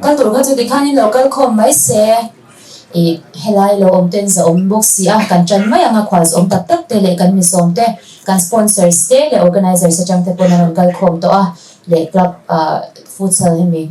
Kal tur kha chu tikhanin lo kal khawm mai se. Ih, helai lo awm ten zahawm bawk si a, kan tan mai ang a, khual zahawm tak tak te leh kan misawm te, kan sponsors te leh organizers atang te pawn an rawn kal khawm tawh a, leh club ah futsal hemi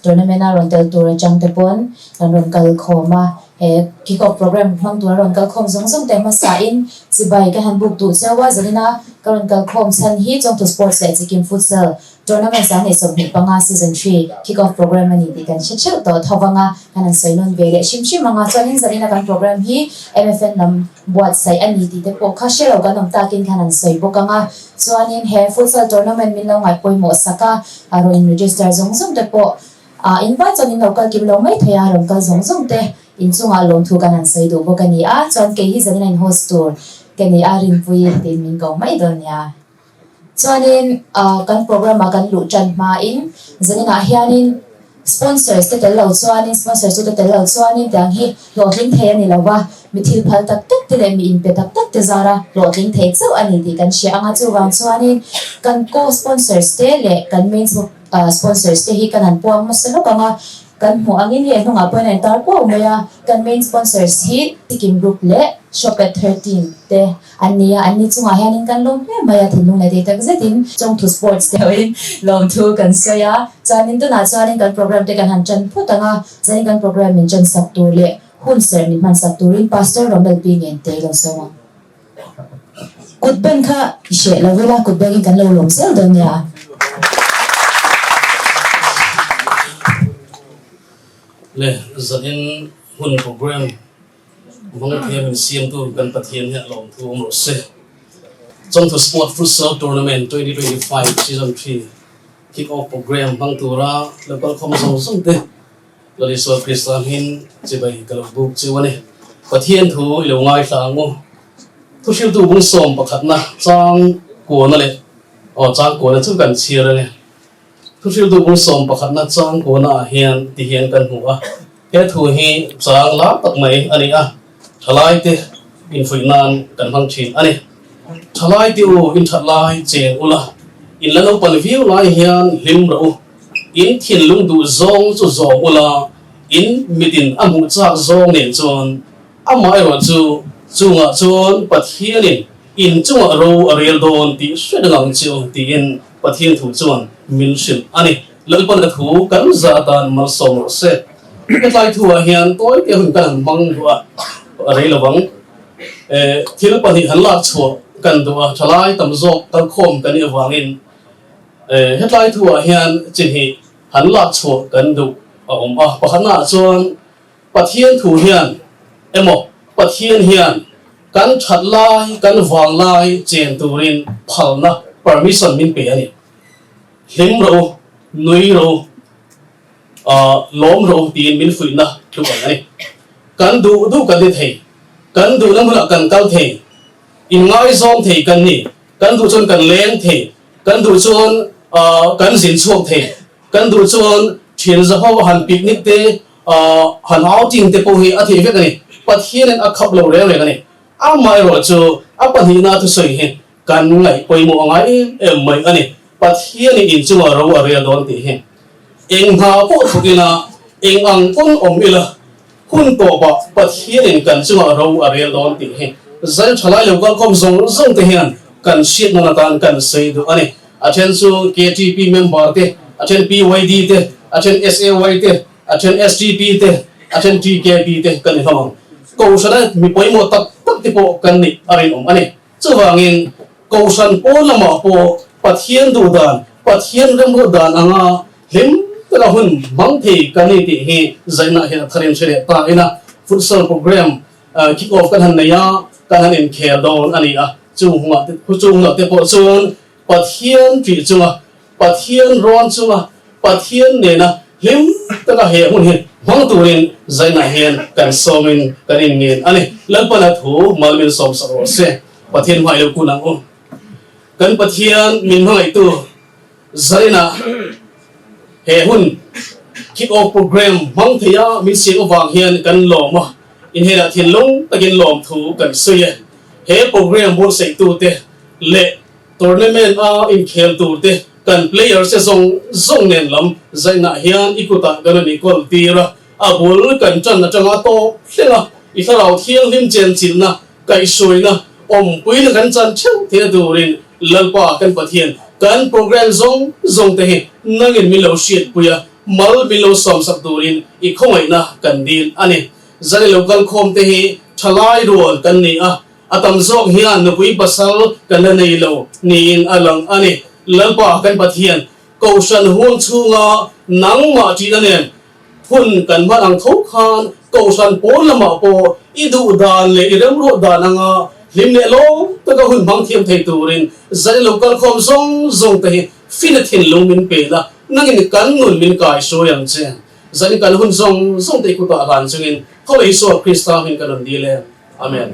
tournament a rawn tel tur atang te pawn kan rawn kal khawm a, he kick off program hmang tur a rawn kal khawm zawng zawng te hmasa in chibai ka han book duh cheu a, zanina ka rawn kal khawm chhan hi Chawngthu Sports leh Chikim Futsal Tournament 25 Season 3 Kick Off Program a ni tih kan hre theuh tawh tho vang a, kan han sawi nawn ve leh hrim hrim ang a, chuanin zanina kan program hi MFN lam buatsaih a ni tih te pawh kha hre lo kan awm takin khan han sawi bawk ang a, chuanin he futsal tournament min lo ngaih pawimawh sak a, a rawn in register zawng zawng te pawh ah in vai chuan in lo kal kim lo mai thei a, rawn kal zawng zawng te inchungah lawmthu kan han sawi duh bawk a ni a, chuan kei hi zanina in host tur ka ni a, Rinpuii tiin min ko mai dawn nia. Chuanin kan program ah kan luh tan hmain zaninah hianin sponsors te tel lo chuanin sponsors tu te tel lo chuanin tiang hi hlawhtling thei a ni lo va, mi thil phal tak tak te leh mi inpe tak tak te zara hlawhtling thei chauh a ni tih kan hria ang a, chuvang chuanin kan co-sponsors te leh kan main sponsors te hi kan han puang hmasa lawk ang a, Kan hmuh angin hei hnungah pawhin a intar kuau mai a, kan main sponsors hi Sikkim Group leh Shop at 13 te an ni a, anni chungah hianin kan lawm hle mai a, thinlung leh tih tak zetin Chawngthu Sports te hoin lawmthu kan sawi a, chuanin tunah chuanin kan program te kan han tan phawt ang a, chuanin kan program min tan sak tur leh hun serh min hman sak turin Pastor Romel Pi Ngente lo sawm ang. Kut ben kha i hreh lo ila, kut bengin kan lo lawm zel dawn nia. Le zanin hun program hmang thiam in siamtu kan Pathian hi a lawmthu awm rawh se. Chawngthu Sport Futsal Tournament 2025 Season 3 Kick Off Program hmang tura local khawm zawng zawng te Lal Isua Krista hming chibai ka lo buk chiu a ni. Pathian thu i lo ngaithla ang u. Thuhriltu bung sawm pakhatna chang kuana leh aw chang kuana chu kan chhiar a ni. Thuhriltu bung sawm pakhatna chang kuana ah hian ti hian kan hmu a. He thu hi chang lar tak mai a ni a, thalaite infuih nan kan hmang thin a ni. Thalaite u inthat lai chen ula, in la naupan viau lai hian hlim rawh u. In thinlung duh zawng chu zawm ula, in mitin a hmuh chak zawng nen chuan amaherawh chu chungah chuan Pathianin in chungah ro a rel dawn tih hre reng ang che u tiin Pathian thu chuan min hrilh a ni. Lalpan ka thu kan za atan malsawm rawh se. Hetlai thuah hian tawite hun kan han hmang duh a, a rei lovang. Thil pahnih han lak chhuah kan duh a, thalai tam zawk kalkhawm kan nih avangin Hetlai thuah hian chi hnih han lak chhuah kan duh a awm a. Pakhatnaah chuan Pathian thu hian emaw Pathian hian kan that lai, kan vang lai chen turin phalna, permission, min pe a ni. Hlim rawh u, nui rawh u, lawm rawh u tiin min fuihna tluk ang a ni. Kan duh duh kan ti thei, kan duhna hmunah kan kal thei, inngaizawng thei kan ni. Kan duh chuan kan leng thei, kan duh chuan kan zin chhuak thei, kan duh chuan thian zaho han picnic te, han outing te pawh hi a theih vek a ni. Pathianin a khap lo reng reng a ni. Amaherawh chu a pahnihna thusawi hi kan ngaih pawimawh a ngai em em mai a ni. Pathianin inchungah ro a rel dawn tih hi eng hna pawh thawk ila, eng ang pawn awm ila, Hun tawpah Pathianin kan chungah ro a rel dawn tih hi zai tha lai lo kalkhawm zawng zawng te hian kan hriat nawn atan kan sawi duh a ni. A then chu ktp member te, a then PYD te, a then SAY te, a then STP te, a then TKP te kan ni hlawm ang. Kohhrana mi pawimawh tak tak te pawh kan nih a rinawm a ni. Chuvangin Kohhran pawn lamah pawh Pathian duh dan, Pathian remruat dan anga hlim taka hun hmang thei kan ni tih hi zainah hian a tharin hre leh ta ila. Futsal program kick off kan han nei a, kan han inkhel dawn a ni a, chung hunah te chung hunah te pawh chuan Pathian ṭih chunga, Pathian rawn chunga, Pathian nena hlim taka he hun hi hmang turin zainah hian kan sawmin kan inngen a ni. Lalpana thu mal min sawmsak rawh se. Pathian hmai lo kun ang u. Kan Pathian min hmangaihtu Zarina he hun kick off program hmang thei a min siam avang hian kan lawm a, inhela thinlung takin lawmthu kan sawi e. He program buatsaih tute leh tournament a inkhel turte. Kan players te zawng zawng nen lam zainah hian i kutah kan rawn inkawl tir a, a bul kan tan atanga tawp thleng a, i thlarau thianghlim chenchilhna, kaihhruaina, awmpuina kan chan theuh theihna turin Lalpa kan Pathian kan program zawng zawng te hi nangin min lo hriatpui a, mal min lo sawmsak turin i khawngaihna kan dil a ni. Zan lo kalkhawm te hi thalai rual kan ni a, A tam zawk hian nupui pasal kan la nei lo niin a lang a ni. Lalpa kan Pathian, Kohhran huang chhunga nangmah ṭihna nen hun kan hman ang tho khan Kohhran pawn lamah pawh i duh dan leh i remruat dan anga hlim leh lawm taka hun hmang thiam thei turin zan i lo kalkhawm zawng zawng te hi fina thinlung min pe la, nangin kan nun min kaihruai ang che. Zan i kal hun zawng zawng te i kutah hlan chungin Khaw Isua Krista hming ka rawn dil em. Amen.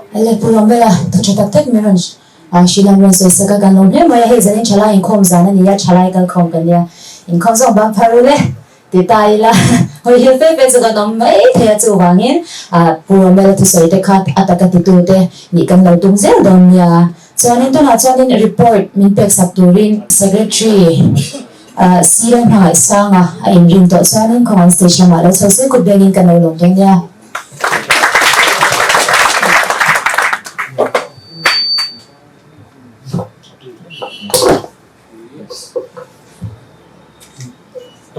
Ele Pu Romvela, thu tha tak tak min rawn hrilh an rawn sawi sak a, kan lo hle mai a, hei zanin thalai inkhawm zan a ni a, thalai kalkhawm kan nia, inkhawm zawng bang phar ule ti ta ila, hawi hil fe fe chu kan awm mai thei a, chuvangin Pu Romvela thusawi te kha a taka titu te nih kan lo tum zel dawn nia, chuanin tunah chuanin report min pek sak turin Secretary. Sir hmangaih sanga a inrin tawh chuanin khawngaih stage lamah lo chho se kut bengin kan lo lawm dawn nia.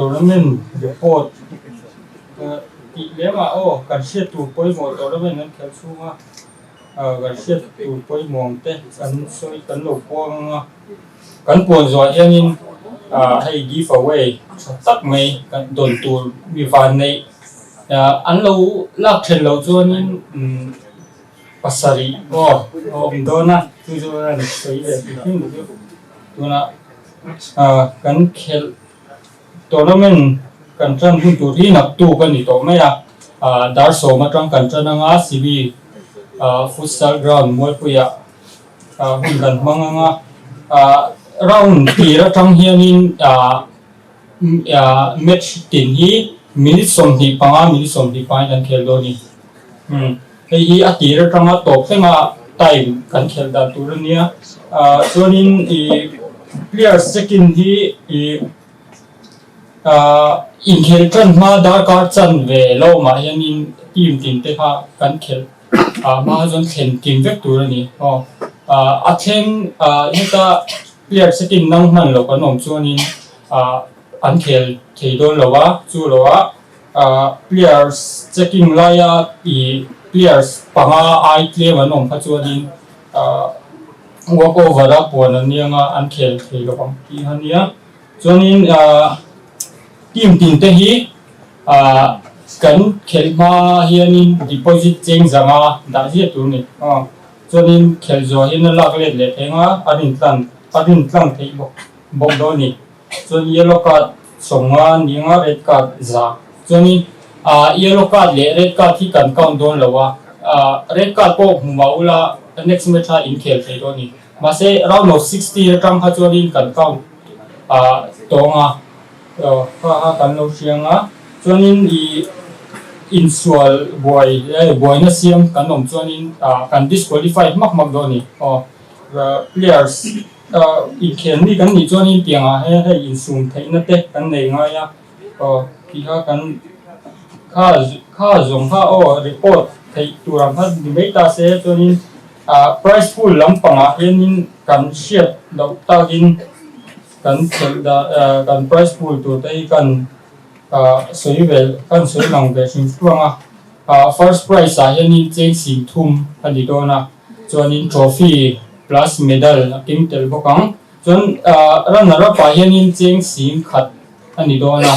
Tournament report tih lemah aw kan hriat tur pawimawh tournament an khelh chhunga kan hriat tur pawimawh ang te kan sawi kan lo puang anga. Kan puan zuah hianin hei give away tha tak mai kan dawn tur mi van neih an lo lak then loh chuanin pasarih aw a awm dawn a chu chu a rawn sawi leh hrim hrim chu tunah kan khelh tournament kan tan hun tur hi naktuk a ni tawh mai a dar sawm atang kan tan anga Sibi futsal ground Mualpuiah. Hun kan hmang ang a, round tir atang hianin match tin hi minute 25 minute 25 in kan khel dawn a ni. Hei hi a tir atanga tawp thlenga time kan khelh dan tur a nia. Chuanin players check-in hi inkhel tan hma darkar chanve lawmah hianin team tin te kha kan khelh. Ah hma chuan thlen kim vek tur a ni aw. Ah a thleng ah heta player setting nang hman loh kan awm chuanin ah an khel thei dawn lo a, chu lo ah ah players checking laia ih players panga ai tlem an awm kha chuanin ah walk over a puan an nia anga an khel thei lo ang tih a nia. Chuanin ah team tin te hi Ah kan khelh hma hianin deposit cheng zanga dah ziah tur a ni. Aw chuanin khelh zuah hian a lak let leh theng a, a rin tlang a rin tlang theih bawk bawk dawn a ni. Chuan yellow card sawnga ni anga red card za. Chuanin ah yellow card leh red card hi kan count dawn lo a, ah red card pawh hmu mah ula next match a inkhel thei dawn a ni. Mahse round of 16 atang kha chuanin kan count ah tawng a. Aw kha kha kan lo hriang a, chuanin i insual buai eh buaina siam kan awm chuanin ah kan disqualify hmak hmak dawn a ni. Aw players ah inkhel mi kan nih chuanin tiangah he hei insum theihna te kan nei ngai a, aw tih kha kan kha kha zawng kha aw report theih tur ang kha ni mai ta se chuanin ah prize pool lampangah hianin kan hriat loh takin. Kan khelh dah kan prize pool tur te hi kan sawi ve kan sawi lang ve hrim hruang a, first prize ah hianin cheng sing thum a ni dawn a, chuanin trophy plus medal a keng tel bawk ang, chuan runner up ah hianin cheng sing khat a ni dawn a,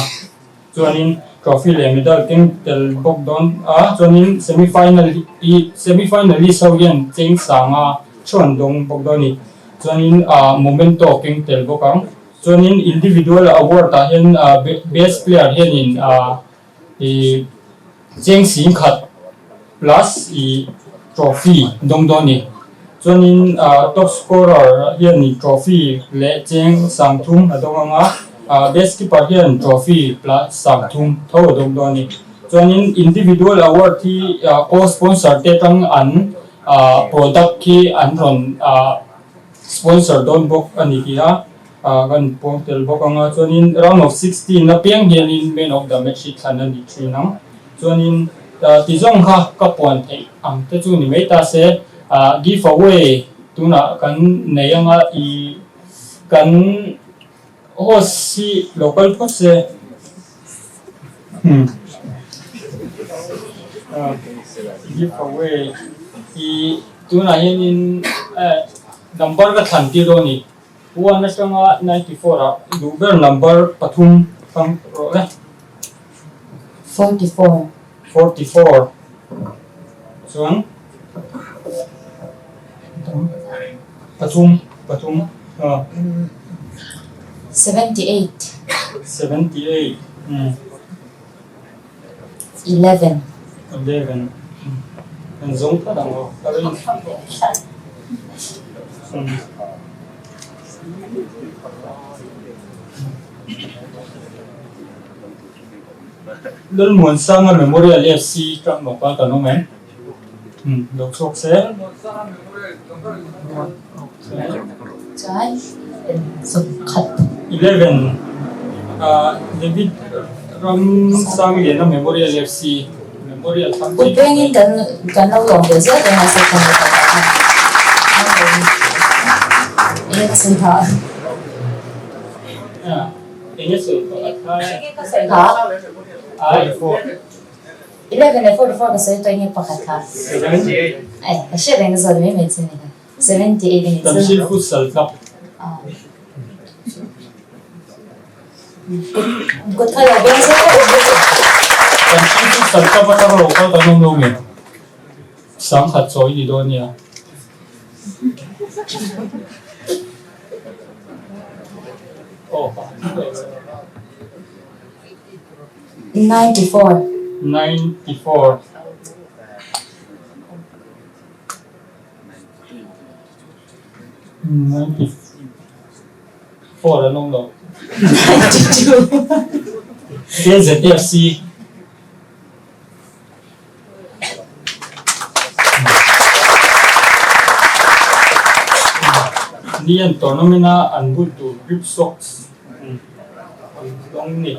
chuanin trophy leh medal keng tel bawk dawn a, chuanin semi final hi semi finalist ho hian cheng sanga thu an dawng bawk dawn a ni. Chuanin ah momento keng tel bawk ang. Chuanin individual award ah hian ah best player hianin ah ih cheng sing khat plus ih trophy dawng dawn a ni. Chuanin ah top scorer hianin trophy leh cheng sang thum a dawng ang a, ah best keeper hian trophy plus sang thum tho a dawng dawn a ni. Chuanin individual award hi ah co-sponsor te atang an ah product khi an rawn ah. sponsor dawn bawk a ni tih a kan puang tel bawk ang a chuanin round of 16 apiang hianin man of the match hi thlan a ni thin ang chuanin ti zawng kha ka puan theih ang te chu ni mai ta se give away tunah kan nei anga ih kan host hi lo kal phawt se give away ih tunah hianin number ka thlan tir dawn a ni one atanga 94 ah duh ber number pathum hmang rawh le. 44. 44 chuan pathum pathum a. 78. 78 umm. 11. 11 kan zawng tlat ang aw ka rin umm. Lalmuansanga Memorial FC tang lawka kan awm em? Umm lo chhuak se. Chuan sawmkhat. 11 ah David Ramsangliana Memorial FC Memorial thlang Kut pengin kan kan lo lawm ve zel dawn a se kan lo kal a. Enge ka sawi phah? Enge sawi phah a tha e. Enge ka sawi phah? 11 leh 44 ka sawi tawh enge pakhat kha? Ai ka hriat reng ka zawt mai mai che ni kha. 78 a ni chu. Tamsil Futsal Club. Kut kha lo beng zel. Tamsil Futsal Club atanga lo kal kan awm lo nge? Sangkhat chawi ni dawn nia. 94. 94. 94 an awm lo. 92. KZFC. Ni an tournament a an bul tur grip socks an dawng ni.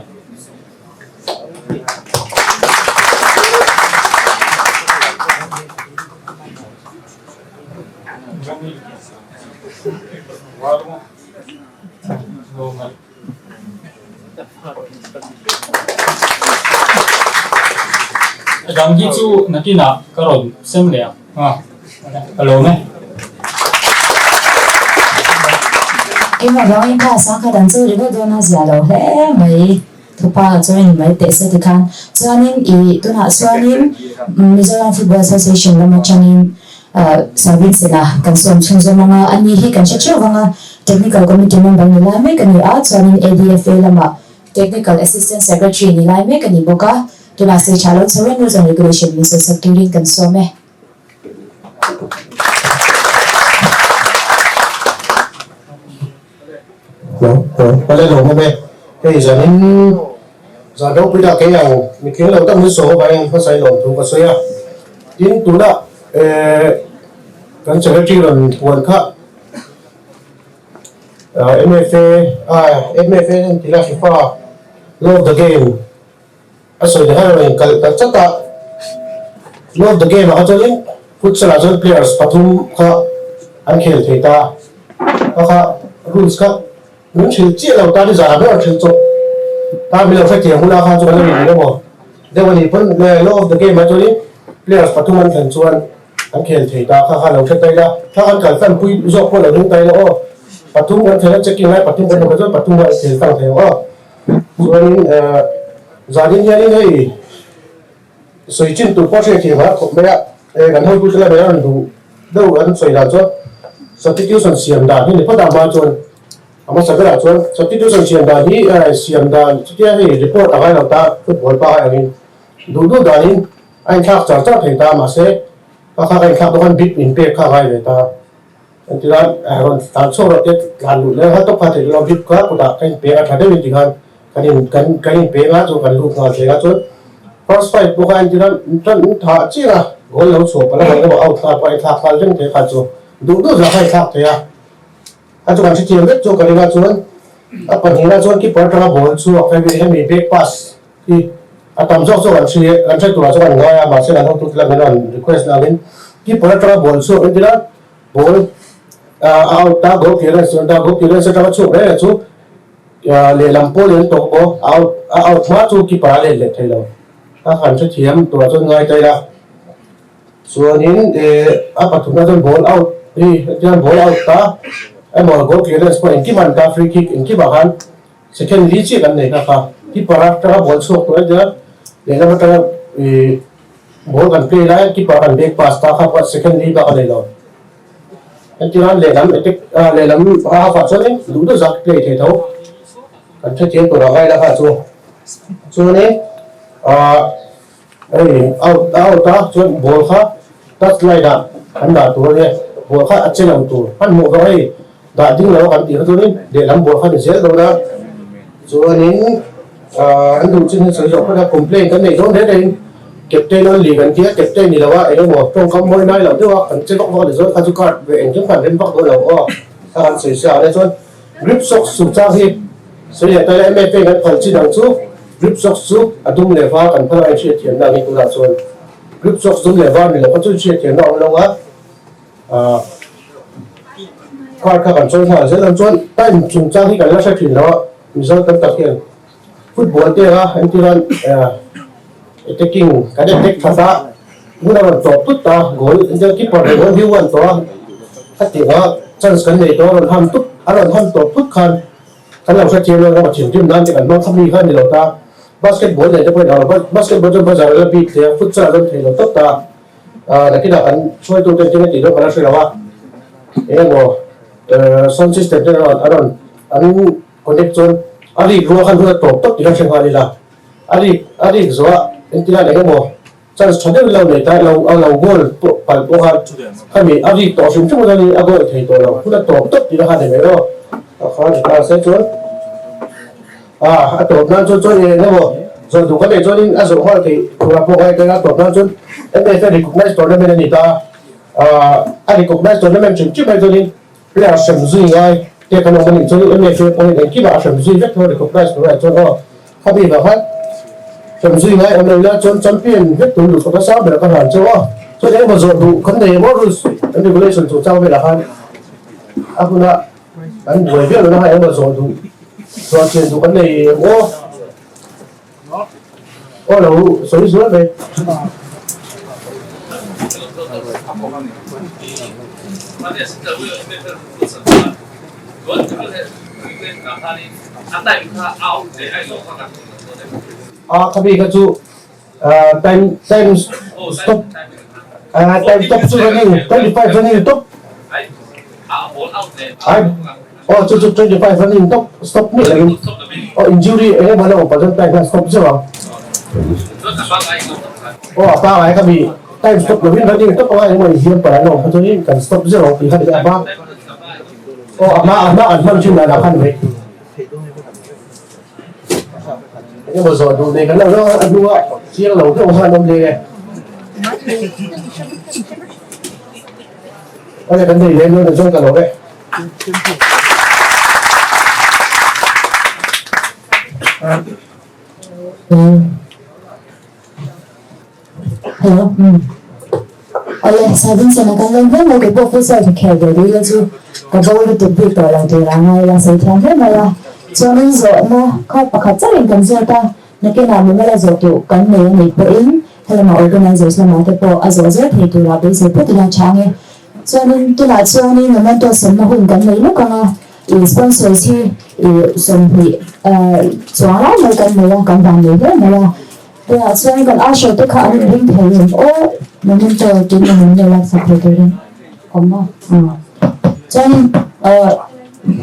A dang hi chu nakinah ka rawn sem leh ang a, ka lawm e. Engmah vangin kha sangkhat an chaw ringawt dawn a zia lo hle mai. Thupa chuan in mai teh se tikhan chuanin ih tunah chuanin Mizoram Football Association lam atangin Sarvin Sena kan sawm chhunzawm anga ani hi kan hre theuh vang a, Technical Committee member ni lai mek a ni a, chuanin ADFA lamah Technical Assistant Secretary ni lai mek a ni bawk a, tunah sei tha lo chho in Rules and Regulation min sawisak turin kan sawm e. Pale lo awm e, hei zanin zan ropui dah kei ang mitling lo tak min saw avangin hmasa i lawmthu ka sawi a, tin tunah kan secretary rawn puan kha MFA MFA an ti la FIFA Law of the Game a sawi leh a rawn inkalh ta chat a, Law of the Game ah kha chuanin futsal ah chuan players pathum kha an khel thei ta a kha rules kha min hrilh chiah lo ta ni zan ah ber an hrilh chawp ta min lo hrethiam hun a kha chuan a ni emaw deuh a nih pawn Law of the Game ah chuanin players pathum an thlen chuan an khel thei ta kha kha lo hre ta ila thla kan kal fan pui zawk pawh lo ding ta ila aw pathum kan khel a checking lai pathum kan awm chuan pathum an khel tlang thei ang aw. Chuanin zanin hianin hei sawi chin tur pawh hriat thiam har khawp mai a, kan hotute lamah hian rawn duh deuh an sawi dan chuan substitution siam dan hi ni phawt a hma chuan a hmasa berah chuan substitution siam dan hi siam dan chutia hei report a ngai lo ta football pa angin duh duh danin a inthlak char char thei ta mahse a kha ka inthlak dawn khan bip inpek kha a ngai ve ta. Engtilan rawn tlan chhuak rawh te tlan luh leh nghal tawp kha theih lo bik kha kutah ka inpeng a tha deuhin tikhan kan in kan kan inpeng a chu kan lut nghal thei a chuan first fight pawh kha engtilan tan tha chiah a goal lo chhuah palh a emaw out nghal pawh a inthlak nghal reng thei kha chu duh duh zah kha inthlak thei a. A chu kan hrethiam vek chu ka ring a chuan a pahnihna chuan keeper atanga ball chhuak hemi hemi back pass hi a tam zawk zawk an hri kan hre turah chuan an ngai a mahse kan hotu te lamin an request na angin keeper atanga ball chhuak engtin a ball a out ta goal clearance chuan ta goal clearance atanga chhuak reng reng chu lehlam pawl in an tawk bawk a out a out hma chu keeper a let leh thei lo a kan hrethiam turah chuan ngai ta ila. Chuanin a pathumna chuan ball out hi hetiang ball out ta emaw goal clearance pawh engkim an ta free kick engkim ah khan second li chiah kan nei kha kha keeper atanga ball chhuak tawh ania lehlam atanga ih ball kan play lai keeper kan back pass ta kha pawh second li bak a nei lo hetiang lehlam attack lehlam half ah chuanin duh duh zak play thei tho kan hrethiam tur a ngai la kha chu chuanin ah. Hei out a out a chuan ball kha touch line ah an dah tur a nia, ball kha a che lo tur hmanhmawh vang hei dah ding lo a kan tih kha chuanin lehlam ball kha ni zel dawn a, chuanin ahh an duh chin hi sawi zawh phawt a complaint kan neih dawn reng rengin captain only kan tia captain ni lo a eng emaw tawngkam mawi nai loh deuh a kan che vak vak a ni chuan kha chu card ve engkim kha an rem vak dawn lo aw kha kan sawi sia a nia chuan grip socks chungchang hi sawi leh ta ila MFA kan phal chin ang chu. Grip socks chu a dum leh var kan phal a inhriat thiamna ang hi tunah chuan grip socks dum leh var ni lo kha chu inhriat thiamna a awm lo a, ah card kha kan chawi nghal zel ang chuan time chungchang hi kan la hre thin lo a Mizo tam tak hian football te anga entir a attacking kan attack that a hun a rawn tawp tut a goal entir keeper leh goal hi one tawh a khatinga chance kan nei tawh a rawn ham tut a rawn ham tawp tut khan Kan lo hrethiam lo emaw thinrim nan te kan hmang khawp mi kha a ni lo ta. Basketball nei te pawhin a basketball chuan bazar a la bik hle a, futsal a rawn thei lo tawp ta. Nakinah kan hruaitu ten tin a tih dawn kan la hre lo a, eng emaw sound system te a rawn an connect chuan a rik rual khan hun a tawp tawp tih kha hre nghal ila. A rik a rik zawh a engtin eng emaw chance tha deuh in lo nei ta lo a lo goal pawh palh pawh khan khami a rik tawh hrim hrim a ni a goal thei tawh lo hun a tawp tawp tih na kha ni mai aw a kha ni ta se chuan a a tawp nan chuan chuan eng emaw zawh duh ka neih chuan in a zawh nghal theih tura pawh ka entir a tawp nan chuan MFA recognize tournament a ni ta a a recognize tournament hrim hrim ai chuan in player hrem zui ngai te kan awm a nih chuan in MFA pawh in engkim ah a hrem zui vek tho recognize tur ah chuan aw Khami vang khan hrem zui ngai awm lo ila chuan champion vek tur luh ka sang ber ka hlan chauh a, chuan engemaw zawh duh kan nei emaw rules and regulation chungchang velah khan a huna kan buai viau lohna kha engemaw zawh duh zawh chian duh kan nei em aw aw lo sawi zual mai. A khami kha chu time time stop time stop chu running 25 running top ai oh chu chu 25 running top stop mi lovin oh injury eng emaw lo awm time khan stop zeuh ang oh a pangai khami time stop lovin running top anga engemaw inhliam palh an awm kha chuanin kan stop zeuh ang tih kha a hma Aw a hma a hma an hman thin dan ah khan vei engemaw zawh duh nei kan lo lo a hnu a chiang lo deuh khan awm leh e awle kan nei lem lo na chuan ka lo e. Hello umm Awle Savinsana kan lawm hle mai keipawh futsal ka khel ve duh ila chu ka bo lutuk bik tawh lo tur a ngai ila sawi thiam hle mai a chuanin zawhna kha pakhat chauhin kan zawt a nakinah mimala zawh duh kan nei a nih pawhin helamah organizers lamah te pawh a zawh zel thei turah beisei phawt ila tha ange chuanin tunah chuanin memento sawmna hun kan nei lawk ang a i sponsors hi i 20 chuang lai mai kan nei a kan van nei hle mai a. Tunah chuan kan usher te kha an inring thei em aw memento tih na min lo laksak thei turin awm a chuanin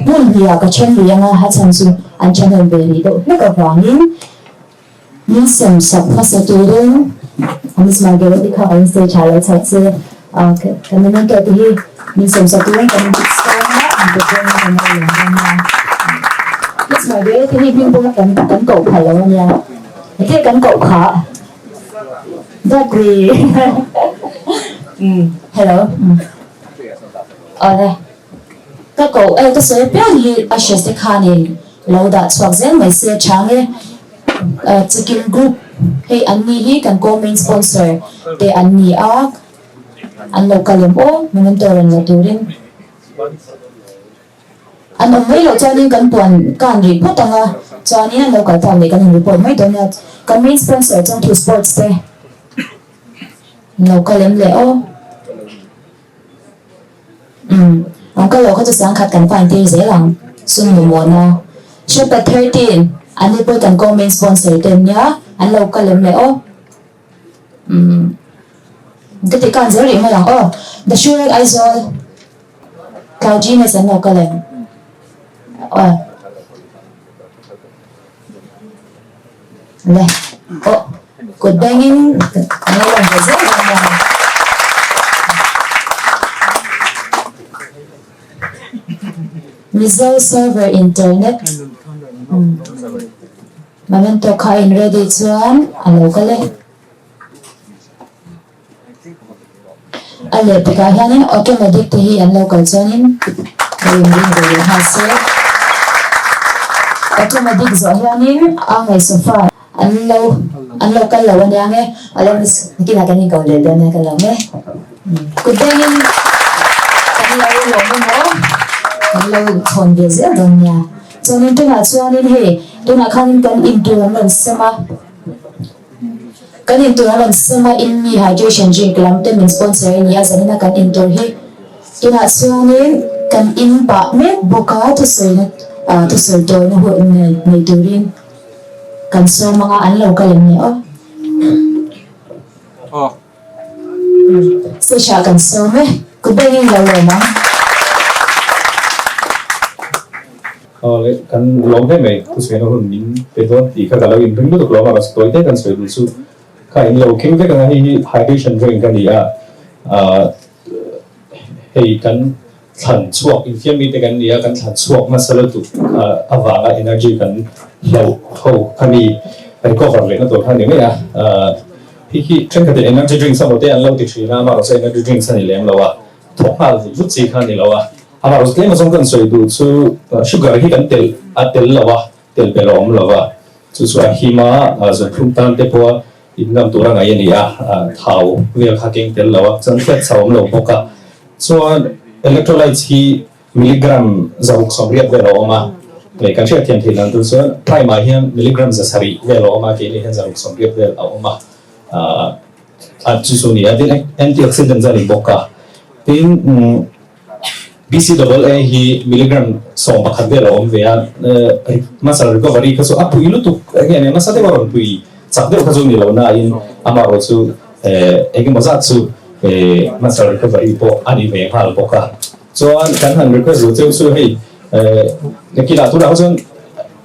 hmun hnih ah ka then lui anga a chhan chu an thahnem ve rih deuh hlek avangin min sem sak hmasa turin Miss Margaret-i kha kan stage ah lo chho se kan memento te hi min sem sak turin kan sawm a an pe dawn a kan lo lawm dawn a Miss Margaret-i hi hming pawh kan kan koh phal lo ania. Hei kan koh kha Dawkri Hello Awle. Ka koh e ka sawi apiang hi a hre te khanin lo dah chhuak zel mai se chang e. Chikim group hei an ni hi kan co main sponsor te an ni a, an lo kal em aw memento rawn la turin. An awm mai loh chuanin kan puan kan rih phawt ang a, chuanin an lo kal tak leh kan in report mai dawn nia. Kan main sponsor Chawngthu Sports te an lo kal em le aw. Umm an kal loh kha chu sangkhat kan fine tir zel ang sum mamawhna. Shepherd 13 an ni pawh kan co main sponsor te an nia an lo kal em le aw. Umm ka ti kan zel rih mai ang aw. The Shurek Aizawl Cloud Genius an lo kal em aw. Le aw kut bengin kan lo lawm ve zel dawn nia. Mizo server internet Memento kha in ready chuan a lo kal e. A lehpekah hianin automatic te hi an lo kal chuanin ka inring ve leh nghal se. Automatic zawh hianin a ngaih sofa an lo an lo kal lo ania nge a lo nakinah kan inko leh dawn nia ka lo nge. Kut bengin kan lo lawm emaw kan lo thawn ve zel dawn nia. Chuanin tunah chuanin hei tunah khanin kan intur an rawn sem a. Kan intur a rawn sem a, in mi hydration drink lam te min sponsor a ni a, zanina kan intur hi tunah chuanin kan in pah mek bawk a, thusawina thusawi tawina hun nei turin kan sawm anga an lo kal em ni aw. Stage ah kan sawm e, kut bengin lo lawm ang. Aw le, kan lawm hle mai, thusawina hun min pe dawn tih kha ka lo inring lutuk lo a, mahse tawi te kan sawi duh chu kha in lo keng vek ang a, hei hi hydration drink a ni a, ah hei kan thlan chhuak infiam mite kan ni a, kan thlan chhuak nasa lutuk avanga energy kan hloh ho kha mi recover lehna tur kha a ni mai a, ah hei hi thenkhatin energy drinks emaw te an lo ti thin a, amaherawhchu energy drinks a ni lem lo a, thawk nghal vut vut chi kha a ni lo a. Amaherawhchu tlem azawng kan sawi duh chu sugar hi kan telh a tel lo a, tel belh a awm lo a, chu chu a him a, zawthlum tan te pawha inngam tur a ngaih a ni a, thau vel kha keng tel lo a, chuan fats a awm lo bawk a, chuan electrolytes hi milligram 180 vel a awm a, leh kan hriatthiam theih dan tur chuan prime ah hian milligram 700 vel a awm a, keini hian 180 vel a awm a, chu chu a ni a, tin antioxidants a ni bawk a, tin. BCAA hi milligram 11 vel a awm ve a, muscle recovery kha chu a pui lutuk eng nge nasa deuh a rawn pui chak deuh kha chu ni lo nain amaherawh chu eng emaw zat chu muscle recovery pawh a ni ve nghal bawk a. Chuan kan han request duh cheu chu hei nakinah tunah kha chuan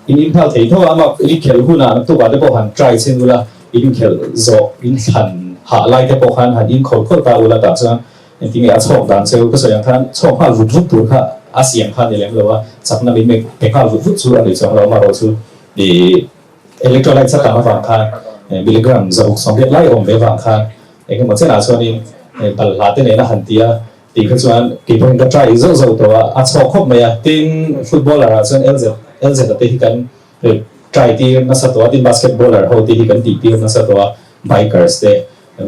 in inphal thei tho a, amah i khelh hunah naktukah te pawh han try chhin ula, in khelh zawh in thlan hah lai te pawh khan han inkhawlh khawlh ta ula tah chuan Engtinge a chhawk dan cheu ka sawi ang khan chhawk nghal vut vut tur kha a siam kha a ni lem lo a, chakna min mek pe nghal vut vut chu a ni chuang lo, amaherawh chu ih electrolytes a tam avang khan milligram 180 lai awm ve avang khan engemaw chenah chuanin balhla te nena han ti a tih kha chuan kei pawhin ka try zauh zauh tawh a, a chhawk khawp mai a, tin footballer ah chuan LZ LZ a te hi kan try tir nasa tawh a, tin basketballer ho te hi kan tih tir nasa tawh a, bikers te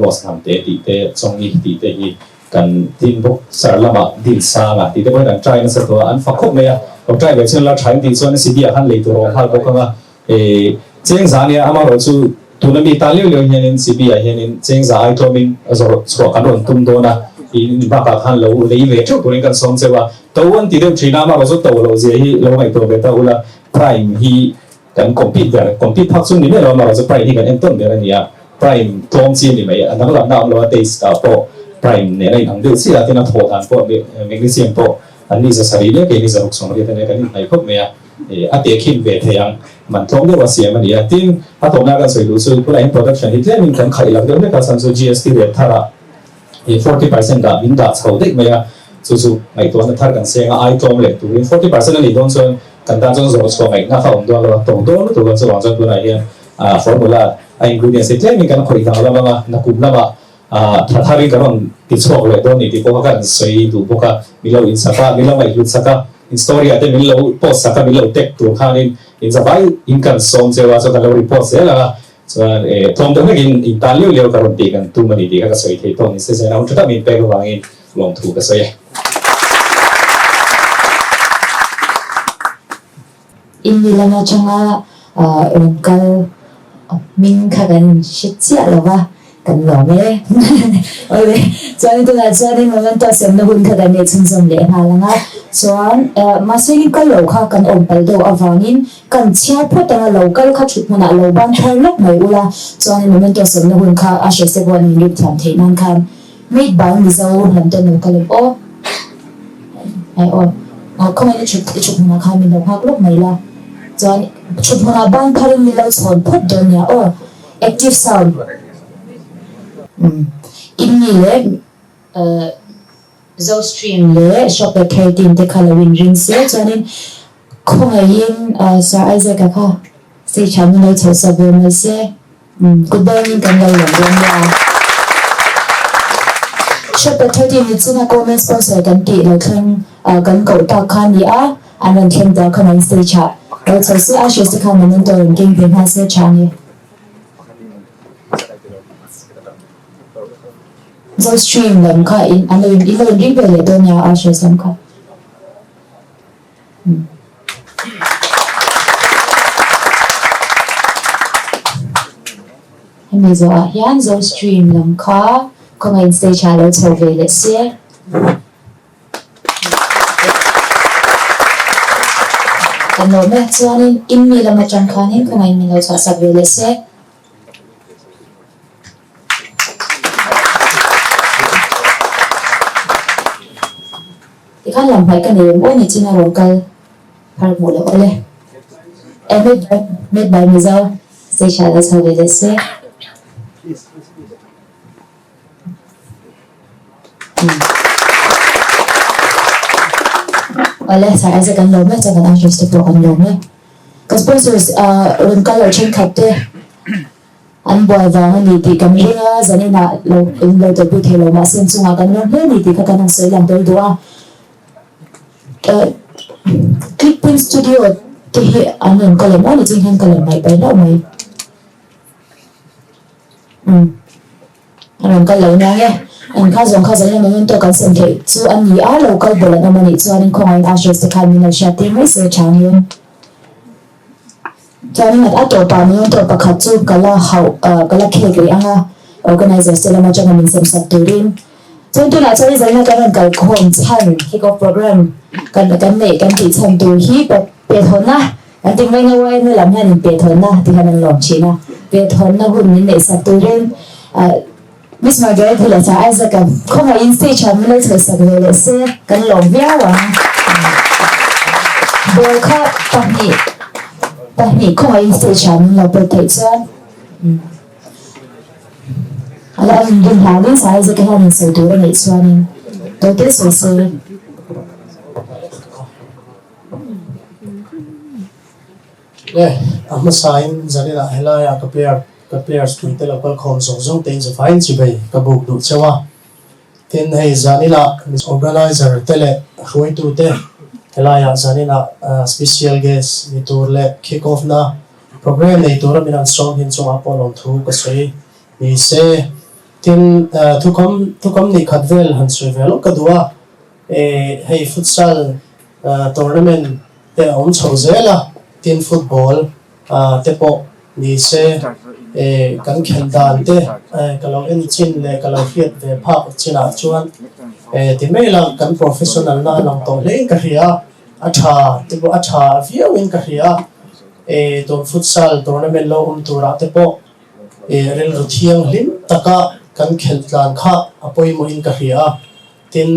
Rose hnam te tih te, Chawngi tih te hi kan tin bawk sar lamah din sang a tih te pawhin an try nasa tawh a, an fak khawp mai a, lo try ve chuan la tha in tih chuan CD ah khan lei tur a awm nghal bawk ang a, eh Chengza nia amaherawh chu tuna mi ta liau liau hianin CD ah hianin Chengza ai tlawmin zawrh chhuah kan rawn tum dawn a, in bakah khan lo lei ve theuh turin kan sawm cheu a, to an ti deuh thin a, amaherawh chu to loh zia hi lo ngaihtuah ve ta ula, Prime hi Kan compete ber, compete phak chu ni mai lo amaherawh chu Prime hi kan entawn ber a ni a, Prime tlawm chi a ni mai, a danglamna a awm lo a, taste ah pawh Prime nen a inang deuh chiah a, tin a thawh dan pawh magnesium pawh an ni 700 leh keini 680 a nia kan inhnaih khawp mai a, a tehkhin ve thei ang, man tlawm deuh a siam a ni a, tin a tawpna kan sawi duh chu tunah hian production hi tlemin kan khaih lak deuh hlek a, chhan chu GST rate tharah 40% ah min dah chho daih mai a, chu chu ngaihtuahna thar kan seng a, ai tlawm leh turin 40% a nih dawn chuan Kan tan chuan zawh chhuah ngaihna kha awm dawn lo a, to dawn lutuk a, chuvang chuan tunah hian formula a ingredients hi tlemin kan khawih dang lam anga, nakum lamah Tha tharin ka rawn ti chhuak leh dawn ni tih pawh kha ka sawi duh bawk a, min lo insak a, min lo ngaihhlut sak a, in story ah te min lo post sak a, min lo tag tur khanin in zavai in kan sawm cheu a, chuan kan lo report zel ang a, chuan tlawm deuh hlekin in tan liau liau ka rawn tih kan tum a ni tih kha ka sawi thei tawh ni se chuan a hun tha tak min pek avangin lawmthu ka sawi e. Inri lam atanga rawn kal hming kha kan hre chiah lo va, kan lawm e. Awle, chuan tunah chuanin memento semna hun kha kan nei chhunzawm leh nghal ang a, chuan mahse in kal lo kha kan awm palh deuh avangin kan chhiar phawt ang a, lo kal kha thut hmunah lo ban thar lawk mai ula, chuanin memento semna hun kha a hre se pawh min rip thiam theih nan khan Made by Mizo lam ten lo kal em aw. Ai aw. Ah khawngaih i thut i thut hmunah khan min lo nghak lawk mai la. Chuan thut hmunah ban pharin min lo chhawn phawt dawn nia aw. Active sound. Umm. Imni leh eh Zo stream leh Shop at 13 te kha lo in ring se chuanin khawngaihin Sir Isaac-a kha stage ah min lo chhoh sak ve mai se. Kut bangin kan lo lawm dawn nia. Shop at 13 ni chunga comment sponsor kan tih lo thleng kan koh tak kha ni a, an rawn thleng ta kha main stage ah lo chho se a hre se khan memento rawn keng ve nghal se tha nge. Zo stream lam kha in an lo in lo in ring ve leh dawn nia a hre lam kha. Hemi zawhah hian Zo stream lam kha khawngaihin stage ah lo chho ve leh se. Kan lawm e, chuanin in mi lam atang khanin khawngaihin min lo chhuahsak ve leh se. Tikhan lam hmaih ka nei em aw ni chin a rawn kal phar hmuh loh awle. E made by made by Mizo stage ah lo chho ve leh se. Awle Sir Isaac kan lawm e chuan kan ushers te pawh kan lawm e. Ka sponsors rawn kal loh thenkhat te. An buai vang a ni tih kan ring a, zaninah lo in lo tawlhpui thei lo mahse an chungah kan lawm hle a ni tih kha kan han sawi lang tel duh a. Clickpin Studio te hi an rawn kal em aw ni ching hian ka lawm ngaih pai hlauh mai. Umm an rawn kal lo nia nge. An kha zawng kha zanin an tawk an sem theih chu a ni a, lo kal bawlh an awm a nih chuanin khawngaihin ushers te khan min lo hriat tir mai se changin. Chuanin a tawpah min tawp pakhat chu ka la hauh ka la khek rih ang a, organizers te lam atanga min sem sak turin. Chuan tunah chuan zaina kan rawn kal khawm chhan kick off program kan kan neih kan tih chhan tur hi pe thawnna kan ti mai nga yma lam hian in pe thawnna tih hian an lawm thin a, pe thawnna hun min neih sak turin Miss Margaret hi leh Sir Isaac a khawngaihin stage ah min lo chhoh sak ve leh se kan lawm viau ang. Ball kha pahnih pahnih khawngaihin stage ah min lo pawt theih chuan a la in rin hlauhin Sir Isaac a hian in sawi tur a neih chuanin tote sawi se. Le, a hmasain zaninah helaiah ka player ka players puite lo kal khawm zawng zawng tein zavain chibei ka buk duh cheu a. Tin, hei zaninah organizer te leh hruaitute helaiah zaninah special guest ni tur leh kick off na program nei tura min han sawm hin chungah pawh lawmthu ka sawi ni se. Tin, thukam thukam nih khat vel han sawi ve lawk ka duh a. Hei futsal tournament te a awm chho zel a, tin football te pawh ni se kan khelh dan te ka lo en chin leh ka lo hriat ve phak chinah chuan ti mai la kan professional na a lang tawh hle in ka hria a, a tha te pawh a tha viau in ka hria a, tun futsal tournament lo awm turah te pawh rilru thianghlim taka kan khelh tlan kha a pawimawh in ka hria a. Tin,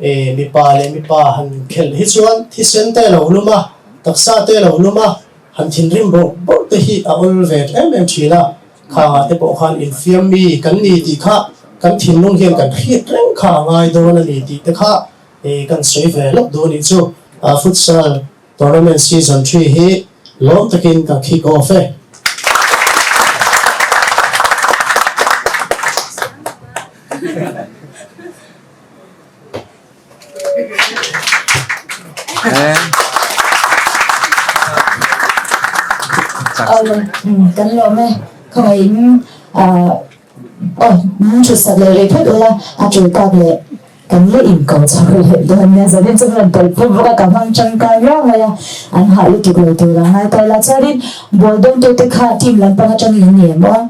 e, mipa leh mipa han khelh hi chuan thisen te a lo lum a, taksa te a lo lum a, han thinrim bawrh bawrh te hi a awl ve em em thin a. Khangah te pawh khan infiam mi kan ni tih kha kan thinlung hian kan hriat reng kha a ngai dawn a ni tih te kha e, kan sawi ve lawk duh a nih chu. Futsal tournament season 3 hi lawm takin ka kick off e. Awle, kan lawm e. Khawngaihin aw min hrilh sak leh rih phawt ula, a tul tak leh kan la inko chho leh dawn nia. Zanin chu rawn tawlh pawp bawk a, ka hmang tangkai viau mai a, an hah lutuk lo tur a ngai ta ila. Chuanin ball dawngtute kha team lampang atangin an ni em aw?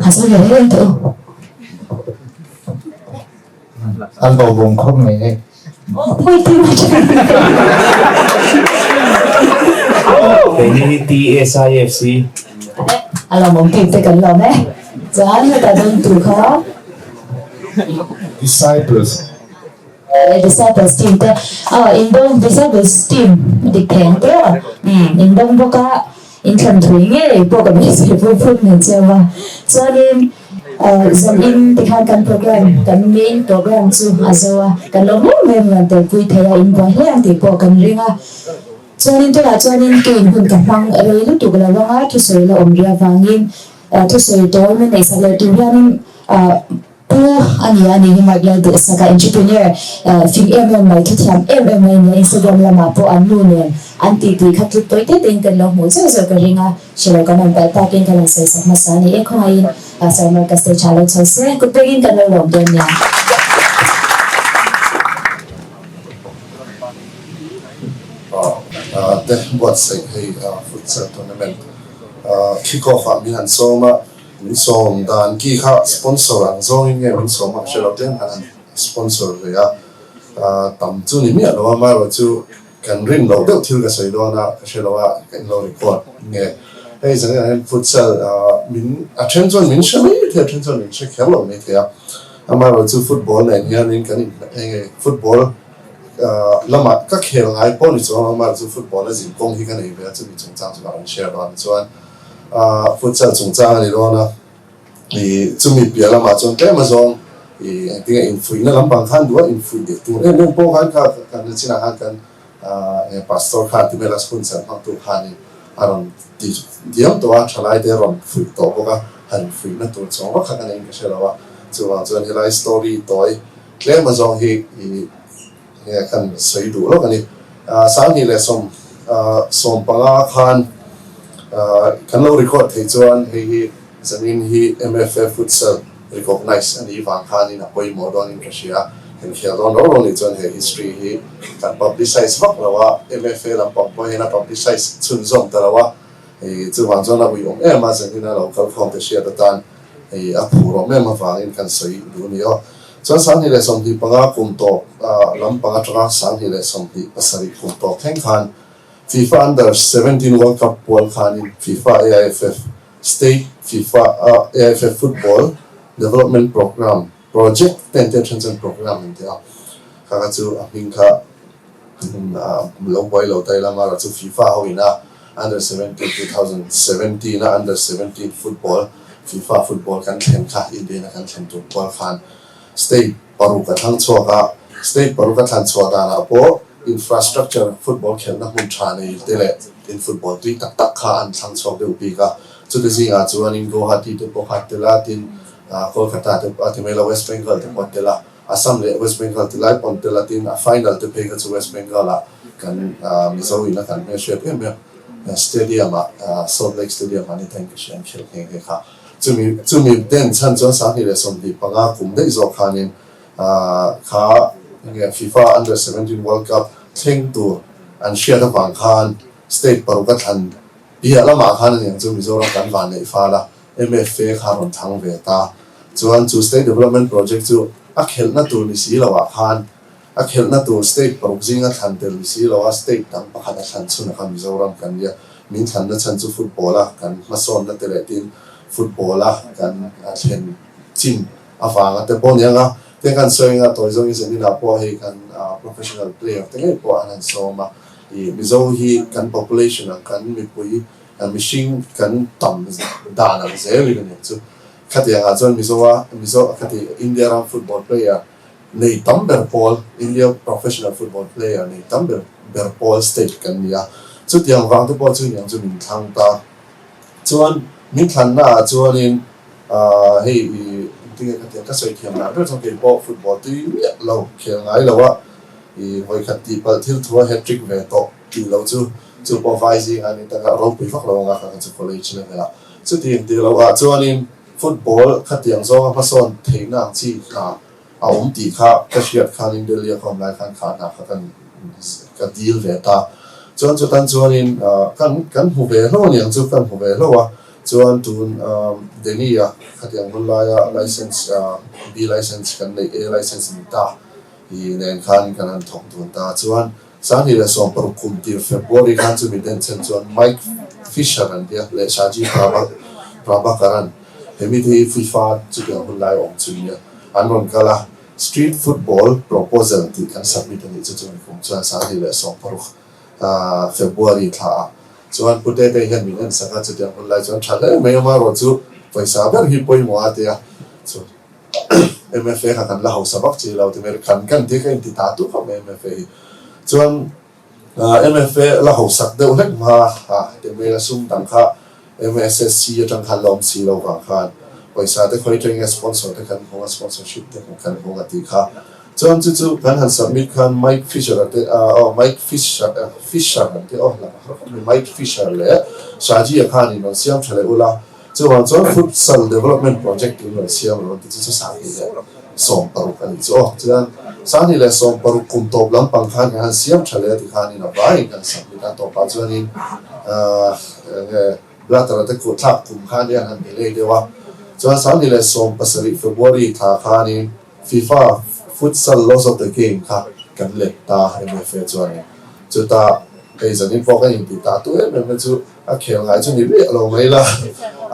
Ha sawi ve reng teh u. An lo bawm khawp mai hei. Keini hi TSIFC. A lawmawm team te kan lawm e. Chuan heta dawn tur kha. Disciples. Disciples team te aw in dawng disciples team dik thei ang teu a in dawng bawk a in thlan thui ngei pawh ka beisei pui phut mai cheu a chuanin zan in tikhan kan program kan main program chu a zo a kan lo hmum em rawn tel pui thei a in buai hle ang tih pawh kan ring a chuanin tunah chuanin keiin hun ka hmang rei lutuk lo anga thusawi la awm ria vangin thusawi tawi min neihsak leh tur hianin Pu a ni a, ni hi Mark Lalduhsaka entrepreneur fing em em mai, thuthiam em em mai nia Instagram lamah pawh an nu nen an tih tih kha tluk tawi te tein kan lo hmuh zeuh zeuh ka ring a, hre lo kan rawn palh takin ka rawn sawi sak hmasa a ni e, khawngaihin Sir Mark ka stage ah lo chho se, kut pekin kan lo lawm dawn nia. Te buatsaih hei futsal tournament kick off ah min han sawm a. Min sawm dan ki kha sponsor ang zawngin nge min sawm a ka hre lo tlem khan an sponsor ve a, tam chu ni miah lo a, amaherawh chu kan rin loh deuh thil ka sawi dawn a ka hre lo a, ka inlo record nge hei zan inah hian futsal min a then chuan min hre mai thei a then chuan min hre kher lo mai thei a, amaherawh chu football nen hianin kan in enge football lamah ka khel ngai pawh ni chuang amaherawh chu football a zin kawng hi ka nei ve a chumi chungchang chu ka rawn share dawn a chuan. Futsal chungchang a ni dawn a, ih chumi piah lamah chuan tlem azawng ih engtinge infuihna lampang khan duh a, infuih leh tur em em pawh khan kha kan la chinah khan kan eh pastor khan ti mela futsal hmangtu khanin a rawn ti diam tawh a, thalai te a rawn fuih tawh bawk a, han infuihna tur chawng vak kha ka nei in ka hre lo a, chuvang chuan helai story tawi tlem azawng hi ih nge kan sawi duh lawk a ni. Sanghnih leh sawm 15 khan kan lo record theih chuan hei hi zanin hi MFA Futsal recognize a nih vang khanin a pawimawh dawnin ka hria. Kan khel dawn ro ro nih chuan he history hi kan publicize vak lo a, MFA lampang pawh hian a publicize chhunzawm ta lo a, chuvang chuan a uiawm em a, zanina lo kalkhawm te hriat atan hei a phur awm em avangin kan sawi duh a ni aw. Chuan 2025 kum tawp lampang atanga 2027 kum tawp thleng khan FIFA Under 17 World Cup pual khanin FIFA AIFF State FIFA AIFF Football Development Programme Project ten te then chuan Programme an ti a, kha kha chu a hming kha lo buai lo ta ila mara chu FIFA ho ina Under 17 2017 a Under 17 Football FIFA Football kan thlen kha India in a kan thlen tur kual khan State paruk a thlang chhuak a, State paruk a thlan chhuah danah pawh infrastructure football khelhna hmun tha nei te leh in football tui tak tak kha an thlang chhuak deuh bik a, chuti zingah chuanin Guwahati te pawh kha a tel a, tin Kolkata te pawh a ti mai lo West Bengal te pawh a tel a. Assam leh West Bengal ti lai pawn tel a tin a final te phei kha chu West Bengal ah kan Mizo in a kan hmelhriat em em stadium ah Salt Lake Stadium ah ni thain ka hria an khelh nghe nghe kha. Chumi chumi den chhan chuan 2025 kum daih zawk khanin kha enge FIFA Under 17 World Cup thleng tur an hriat avang khan state paruk a thlan piah lamah khan aniang chu Mizoram kan van neih fal a MFA kha rawn thang ve ta. Chuan chu State Development Project chu a khelhna tur ni si loah khan a khelhna tur state paruk zinga thlan tel ni si loa state dang pakhat a thlan chhun a kha Mizoram kan nia. Min thlanna chhan chu football a kan hmasawnna te leh tin football a kan thlen chin avanga te pawh nia nga. Te kan sawi anga tawi zawngin zaninah pawh hei kan professional player te ngei pawh an han sawm a. Ih Mizo hi kan population ang kan mipui mihring kan tam dan ang zel in a nih chu. Khatiang ah chuan Mizo a Mizo khati India ram football player nei tam ber pawl India professional football player nei tam ber ber pawl state kan ni a. Chutiang vang te pawh chu niang chu min thlang ta. Chuan min thlanna ah chuanin hei i Engtinge ka tiang ka sawi thiam lah ber chuan kei pawh football tui miah lo khel ngai lo a, i vawikhat tih palh thil thu a hat-trick ve tawh tih loh chu chu pawh vai zing a ni tak a, ropui vak lo anga kha chu college level ah chuti inti loh ah chuanin football khatiang zawnga hmasawn theihna ang chi kha a awm tih kha ka hriat khanin Delhi a ka awm lai khan kha hna kha kan ka deal ve ta. Chuan chutan chuanin kan kan hmu ve hlauh aniang chu kan hmu ve hlauh a, chuan tun Delhi a khatiang hun laia license B license kan neih A license ni ta i nen khan kan han thawk dun ta. Chuan Sanghnih leh 60 kum tir February khan chumi denchhen chuan Mike Fisher an tia leh Shaji Prabhakaran he mite hi FIFA chutiang hun lai awm chu nia an rawn kal a, Street Football Proposal tih kan submit a nih chu chumi kum chuan 2016 February thla ah chuan Pu Tete hian min en sak a, chutiang hun lai chuan tha hle mai amaherawh chu pawisa ber hi pawimawh a tia chu. MFA kha kan la hausa vak chi lo ti mai kan kan tih ka inti ta tuk a mai MFA hi chuan MFA la hausak deuh hlek hma a ti mai a sum dang kha MSSC atang khan la awm si lo vang khan pawisa te khawi atangin sponsor te kan hmang a sponsorship te kan hmang a tih kha chuan chu chu kan han submit khan Mike Fisher te aw Mike Fisher Fisher an ti aw Mike Fisher leh Shaji a khan in rawn siam tha leh ula. Chuvang chuan Futsal Development Project in rawn siam lo ti chu chu 2016 a nih chu aw. Chuan 2016 kum tawp lampang khan kan han siam tha leh a ti khanin a vaiin kan submit a, tawpah chuanin enge Blatter a te kuthlak kum khan hian han delay deuh a. Chuan 2017 February thla khanin FIFA Futsal Laws of the Game kha kan let ta MFA chuanin chutah hei zanin pawh kan intih ta tu em em na chu A khel ngai chu ni miah lo mai la,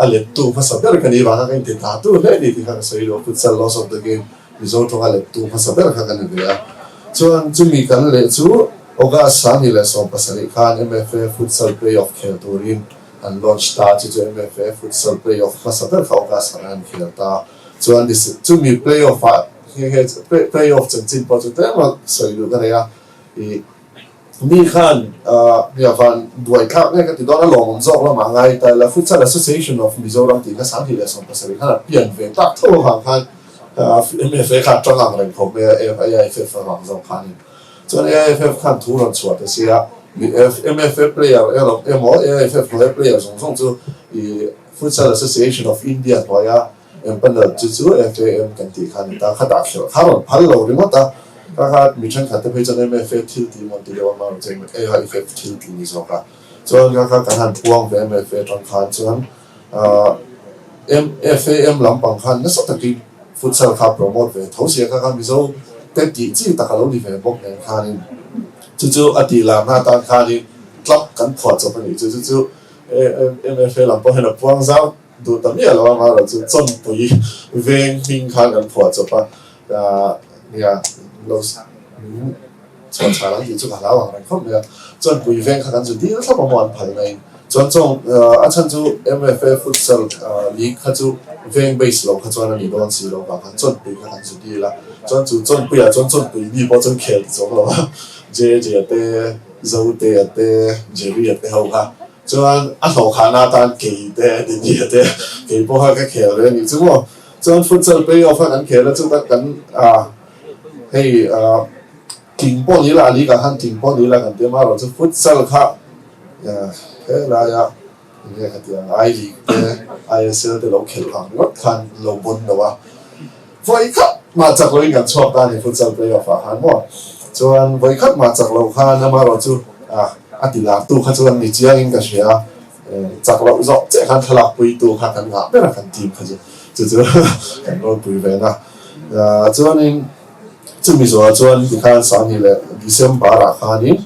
a lettu hmasa ber ka ni vang a ka inti ta tu hle ni tih kha ka sawi lo, Futsal Laws of the Game Mizo tawnga lettu hmasa ber kha ka ni ve a. Chuan chumi kan leh chu August 2017 khan MFA Futsal Playoff khel turin an launch ta, chu chu MFA Futsal Playoff hmasa ber kha August ah an khel ta. Chuan chumi playoff ah nghe nghe playoff chanchin pawh chu tlem a sawi duh ka nei a, ih. Mi khan nia van buai thlak nge ka ti dawn a lawmawm zawk lamah ngai ta ila Futsal Association of Mizoram tih kha 2017 khan a pian ve tak tho avang khan MFA kha a tang ang reng khawp mai a AIFF avang zawk khanin chuan AIFF khan thu rawn chhuah ta sia MFA player erawh emaw AIFF hnuaia player zawng zawng chu ih Futsal Association of India hnuaia Empanel chu chu FAM kan tih kha a ni ta, khatah khelh kha rawn phal lo ringawt a, kha kha mi thenkhat te phei chuan MFA thil tih mawn ti deuh a hma rawn cheng AIFF thil tih ni zawk a, chuan kha kha kan han puang ve MFA atang khan chuan ahh FAM lampang khan nasa takin futsal kha promote ve tho sia kha kha Mizo te tih chi tak a lo ni ve bawk nen khanin chu chu a tih larna atan khanin club kan phuah chawp a nih chu chu chu MFA lam pawh hian a puang zau. Duh ta miah lo a mahrawh chu chawnpui veng hming khan kan phuah chawp a, nia lo chhuah chhar ang tih chu ka hlau ang reng khawp mai a, chawnpui veng kha kan zu dil thlap a maw an phal na in chuan chawng a chhan chu MFA futsal league kha chu veng base lo kha chuan a ni dawn si lo vang khan chawnpui kha kan zu dil a, chuan chu chawnpui ah chuan chawnpui mi pawh chuan khel ti chawng lo a, JJ a te Zote a te Jerry a te ho kha. Chuan a hlawhkhahna atan kei te Dini te kei pawh kha ka khel ve a nih chu maw. Chuan futsal playoff a kan khel a chu kan kan ah hei ah tling pawh ni la a league ah khan tling pawh ni la kan ti a marawh chu futsal kha helaia enge ka tih ang I league te ISL te lo khelh ang ringawt khan lo bawn lo a vawi khat mah chak loin kan chhuak ta a ni futsal playoff ah khan maw. Chuan vawi khat mah chak loh khan amarawh chu ah A ti lar tu kha chuan ni chiangin ka hria a, chak loh zawk chiah khan thlalak pui tu kha kan ngah ber a kan team kha chu chu chu kan ropui ve na. Chuanin chumi zawhah chuan tikhan Sanghnih leh December ah khanin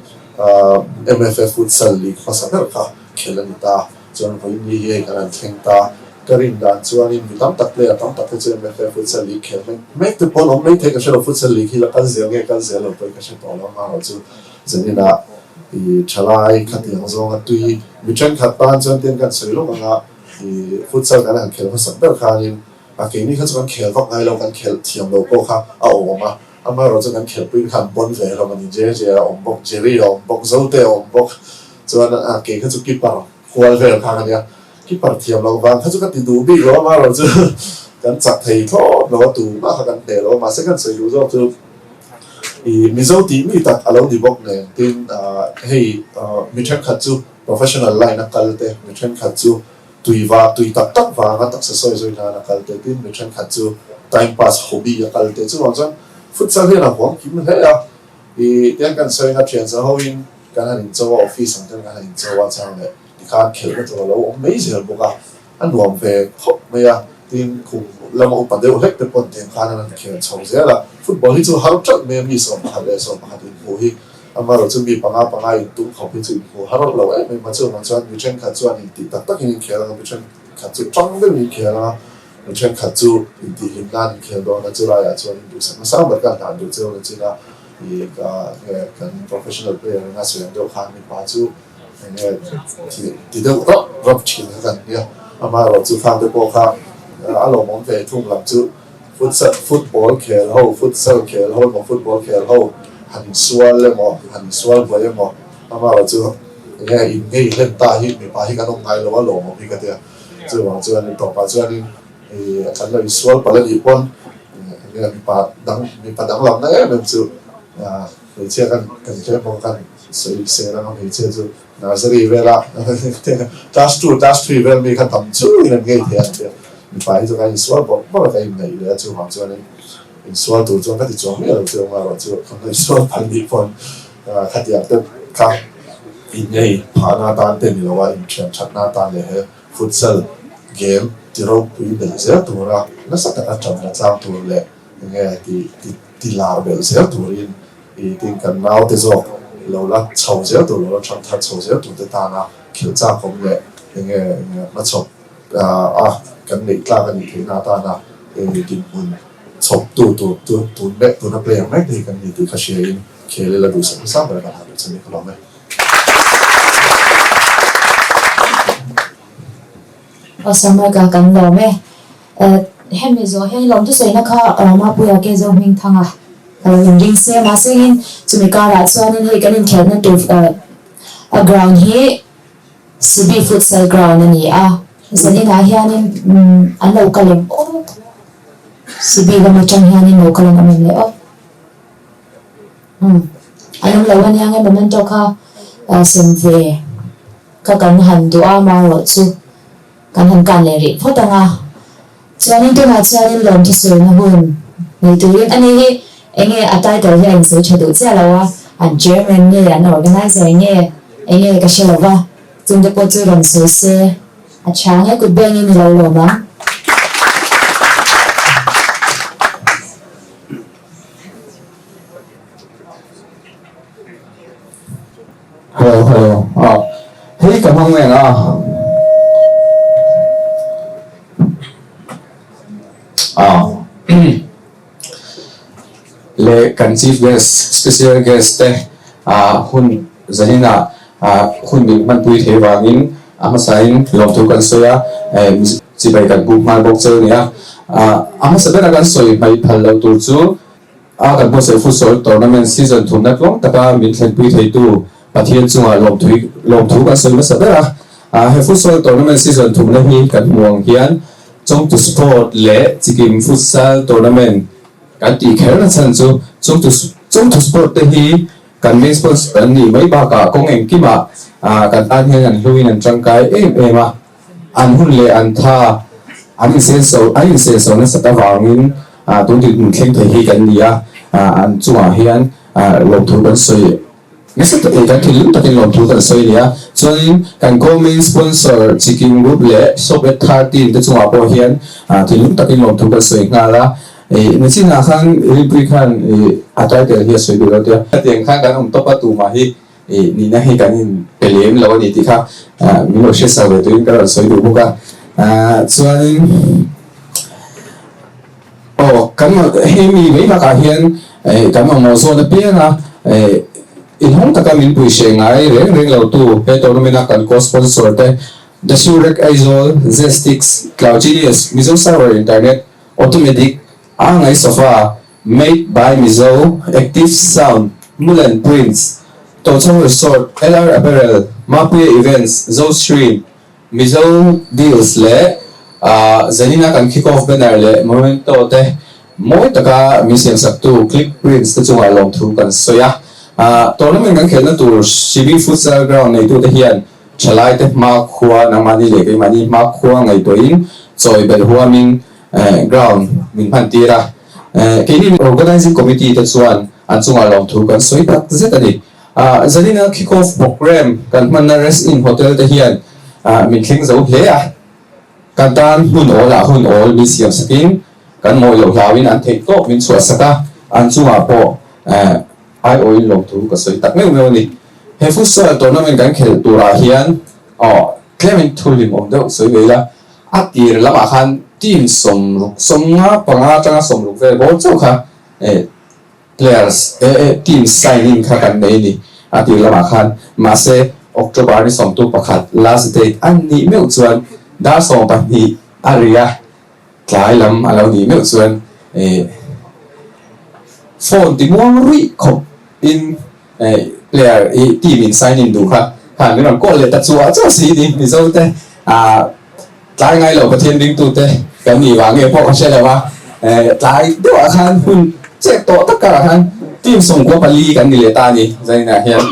MFF Futsal League hmasa ber kha khel a ni ta. Chuan vawiin hi hei kan han thleng ta. Ka rin dan chuanin mi tam tak player tam tak te chu MFF Futsal League khel mek mek te pawh an awm maithei ka hre lo, Futsal League hi la kal zel nge kal zel lo pawhin ka hre tawh lo amaherawh chu zaninah I thalai khatiang zawnga tui mi thenkhat tan chuan tin kan sawi lawk anga i futsal kan han khel hmasak ber khanin a keini kha chu kan khel vak ngai lo kan khelh thiam lo pawh kha a awm a, amaherawh chu kan khelhpuiin khan pawn ve hlawm a ni, JJ a awm bawk, Jerry a awm bawk, Zote a awm bawk chuan a kei kha chu keeper kual vel kha ka nia, keeper thiam loh vang kha chu ka ti duh bik lo amaherawh chu. Kan chak thei thlawt lo a, tumah kha kan hneh lo a, mahse kan sawi duh zawk chu i Mizo tih mi tak a lo ni bawk nen tin hei mi thenkhat chu professional line a kal te, mi thenkhat chu tui va tui tak tak vanga taksa sawi zawi nan a kal te, tin mi thenkhat chu time pass hobby a kal te chuvang chuan futsal hian a huam kim hle a, i tiang kan sawi anga thian za hoin kan han incho a, office ang ten kan han incho a chang leh tikhan khelhna tur a lo awm mai zel bawk a. A nuam ve khawp mai a, tin kum lama upa deuh hlek te pawn tiang khan an han khel chho zel a, football hi chu har ṭalh mai a, mi 11 le 11 inhmuh hi amaherawh chu mi panga panga intum khawp hi chu inhmuh har lo em em a, chuvang chuan mi ṭhenkhat chuan intih tak takin inkhel ang a, mi ṭhenkhat chu ṭang deuhin inkhel ang a, mi ṭhenkhat chu intihhlim nan inkhel dawn a, chulaiah chuan induhsak nasa ber ka hlan duh cheu na chin a, ih ka kan professional player anga sawi ang deuh khan mipa chu. Enge ti deuh rap rap thin kha kan nia, amaherawh chu khang te pawh kha a lawmawm ve thung lam chu futsal football khel ho futsal khel ho emaw football khel ho han insual emaw han insual buai emaw amaherawh chu enge in ngei hlen ta hi mipa hi kan awm ngai lo a lawmawm hi ka tia chuvang chuan tawpah chuanin ih kan lo insual palh anih pawn enge mipa dang mipa danglamna em em chu Hmeichhia kan kan tlem bawk a kan sawi sel anga hmeichhia chu nursery vela class two class three vel mi kha tam chu in an ngei thei a tia mipa hi chu kan insual bawrh bawrh a ka inneih leh a chuvang chuanin insual tur chuan ka ti chuang miah lo chu anga erawh chu kan lo insual phal nih pawn khatiang te kha innei phahna atan te ni lo a inthian thatna atan leh he futsal game ti ropui belh zel tura nasa taka tanna tlang tur leh enge ti ti Ti lar belh zel turin i tin kan naute zawk lo la chho zel tur, lo la thang thar chho zel turte tana khilh chak awm leh enge enge hmachhawp a kan neih tlak a nih theihna atana eng dinhmun chhawp tu tur tu tun mek tuna player mek te hi kan ni tih kha hria in khel ila duhsak hmasa ber kan han duh che ni ka lawm e. Aw Samuel-ka kan lawm e. Hemi zawh hian lawm thusawiina kha Mapuia ke zo hming thang a ka lo inring se mahsengin chumi karah chuanin hei kan inkhelhna tur a ground hi Sibi futsal ground a ni a, zaninah hianin an lo kal em aw Sibi lam atang hianin lo kal an awm em le aw umm an awm lo ania nge memento kha sem ve kha kan han duh a marawh chu. Kan han kan leh rih phawt ang a, chuanin tunah chuanin lawm thusawiina hun nei turin a ni hi enge a title hi a insawi tha duh chiah lo a, an chairman nge an organizer nge enge ka hre lo va, chungte pawh chu rawn sawi se a tha nge kut bengin i lo lawm ang. Hello hello ah hei ka hmang nen a ah le kan chief guest special guest te ah hun zanin ah ah hun min hmanpui thei vangin a hmasain lawmthu kan sawi a eh chibai kan buk nghal bawk cheu a ni a ah a hmasa bera kan sawi hmaih phal loh tur chu A kan hmawhsawi futsal tournament season thumna tluang taka min thlenpui theitu Pathian chungah lawmthui lawmthu kan sawi hmasa ber a. He futsal tournament season thumna hi kan hmuh ang hian Chawngtu Sport leh Chikim futsal tournament kan tih kher na chhan chu Chawngtu Chawngtu Sport te hi kan main sponsor an nih mai bakah kawng engkimah kan tan hian an hluin an tangkai em em a. An hun leh an tha an insenso an insenso nasat avangin tun dinhmun thleng thei hi kan ni a, an chungah hian lawmthu kan sawi nasa tak kan thinlung takin lawmthu kan sawi a ni a. Chuanin kan co-main sponsor Chikim Group leh Shop at 13 te chungah pawh hian thinlung takin lawmthu kan sawi nghal a. Nichinah khan Rinpui khan a title hi a sawi duh lo tia. Hetiang khan kan awm tawp a tumah hi Ih nihna hi kan in pe lem lo a ni tih kha min lo hre sa ve turin ka rawn sawi duh bawk a. Chuanin aw kan hemi mai bakah hian kan mamawh zawn apiang a inhawng taka min pui hreh ngai reng reng lo tu he tournament a kan co-sponsor te The Surek Aizawl, Zestix, Cloud Genius, Mizo Server Internet, Automatic, Angai Sofa, Made by Mizo, Active Sound, Mulan Prints, Tochhawng Resort, LR Apparel, Mapuia Events, Zostream, Mizo Deals leh Zanina kan kick off banner leh memento te mawi taka min siamsaktu Click Prince te chungah lawmthu kan sawi a. Tournament kan khelhna tur Sibi Futsal Ground neitute hian thalaite hmakhua nangmahni leh keimahni hmakhua ngaihtuahin chawi belh huamin ground min hman tir a. Keini Organising Committee te chuan an chungah lawmthu kan sawi tak zet a ni. Zanina kick off programme kan hmanna Rest Inn Hotel te hian min thleng zo hle a. Kan tan hmun awl ah hun awl min siam sakin kan mawi loh hlauin an theih tawp min chhuah sak a, an chungah pawh aiawhin lawmthu ka sawi tak meuh meuh a ni. He futsal tournament kan khelh turah hian aw tlemin thu hlim awm deuh sawi ve ila, a tir lamah khan team sawmruk 55 atanga 60 vel bawr chauh kha Players eh team signing kha kan nei ni a tir lamah khan mahse October ni 11 last date a nih meuh chuan dar 12 a ri a, tlai lam a lo nih meuh chuan eh phone ti muang ruih khawp in eh player ih team in signing duh kha khan min rawn call leh ta chuah chuah si ni Mizo te ah Tlai ngai lo Pathian ringtute kan nih vang nge pawh ka hre lo a, tlai deuhah khan hun chek tawh tak karah khan team 94 kan ni leh ta a ni. Zainah hian